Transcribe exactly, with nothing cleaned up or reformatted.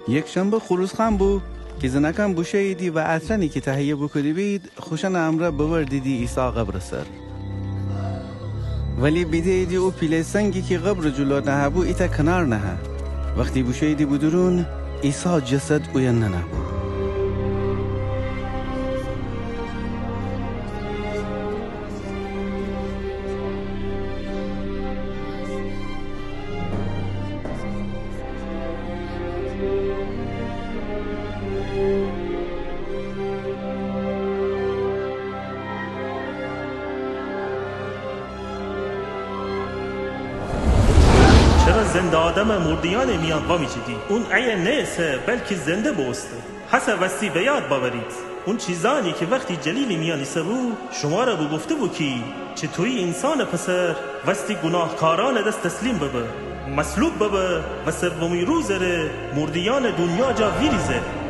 یکشنبه خروس خوأن بو کی زنأکأن بوشوییدی و عطرأنی کی تهیه بوکوده‌بید خوشأنٚ امرأ ببردیدی عیسی قبرٚ سر. ولی بیده‌ییدی او پیله سنگی کی قبرٚ جلو نهه‌بو ایتأ کنار نهه. وختی بوشوییدی بودورون، عیسی جسد اویه ننه‌بو. چرا زنده آدم مرده‌یأنٚ میأن وامیجیدی؟ اون ایه نه‌ایسه، بلکی زنده بوسته. هسه وستی به یاد بأورید اون چیزأنی کی وختی جلیلٚ میأن ایسه‌بو، شومأره بوگفته‌بو کی چطویی اینسانٚ پسر وستی گوناهکارأنٚ دس تسلیم ببه، مصلوب ببه و سومی روزٚ ره مرده‌یأنٚ دونیا جا ویریزه.